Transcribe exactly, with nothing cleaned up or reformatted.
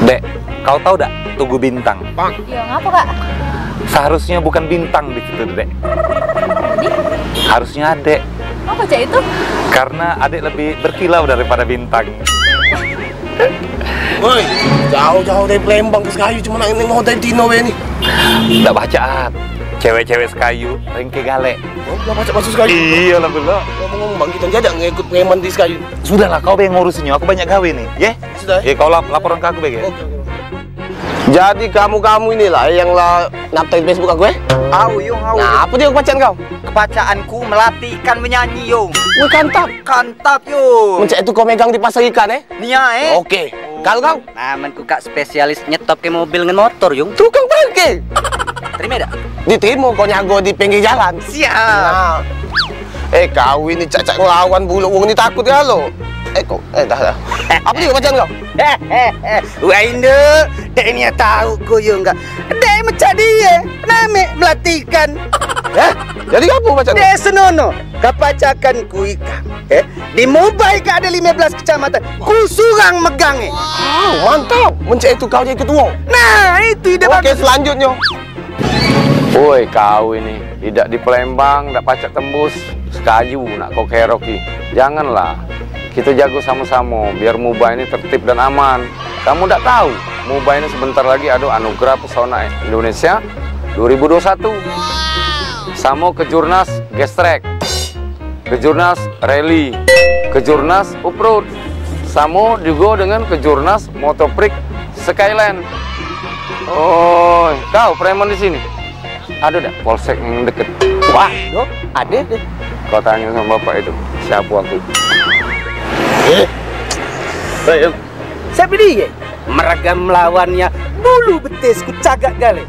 Dek, kau tahu dak Tugu Bintang? Iya, ngapa, Kak? Seharusnya bukan bintang di situ, Dek. Jadi? Harusnya adek. Apa cak itu? Karena adek lebih berkilau daripada bintang. Woi, jauh-jauh dari Palembang ke Sekayu cuma nak nengok dari Tino be ni. Dak baca, At. Cewek-cewek Sekayu, rengke galek. Oh, dak baca masuk Sekayu? Iyalah, belok. Ngomong-ngomong, Bang, kita jadi ngikut preman di Sekayu. Sudahlah, kau be yang ngurusinnya, aku banyak gawe nih, ye? Sudah, eh? Ye, kau lap laporan ke aku be, ye? Oke, oke. Jadi kamu-kamu inilah yang lah ngaptain Facebook aku, eh? Au, Yung, au. Nah, apa dia kepacan kau? Kepacaanku melatih ikan menyanyi, Yung. Wih, kantap. Kantap, Yung. Mencak itu kau megang di pasar ikan, eh? Nia, eh? Oke. Kalau kau? Nah, menku kak spesialis nyetop ke mobil ngen motor, Yung. Tukang parkir. Terima dak? Diterima, kau nyago di pinggir jalan. Siap. Nah. Eh, kau ini cak-cak ngelawan bulu wong ni takut galo. Eh, kau, eh, dah, dah. Apa dia bacaan kau? Wah, Indo, dek ni tahu ku yo enggak. Dek mecak dia, name melatikan. Hah? Jadi apa bacaan kau? Dek senono, kapacakan ku ikam. Eh, di Mubai ka ada lima belas kecamatan. Ku surang megang, eh. Wow, mantap. Mencak itu kau jadi ketua. Nah, itu ide bagus. Oke, selanjutnya. Woi, kau ini, idak di Palembang, dak pacak tembus Sekayu, nak kau keroki. Janganlah. Kita jago samo-samo, biar Mubai ini tertib dan aman. Kamu dak tahu, Mubai ini sebentar lagi ada Anugerah Pesona Indonesia dua ribu dua puluh satu. Samo Kejurnas Gestrek. Kejurnas Rally, Kejurnas Off-road, samo juga dengan Kejurnas Motoprix Skyland. Oh, kau preman di sini? Ada dak polsek yang deket? Wah, yo, ada deh. Kau tanya sama bapak itu, siapa aku? Eh, Baik, Em. Siapa dia? Meragam lawannya, bulu betis ku cagak gale.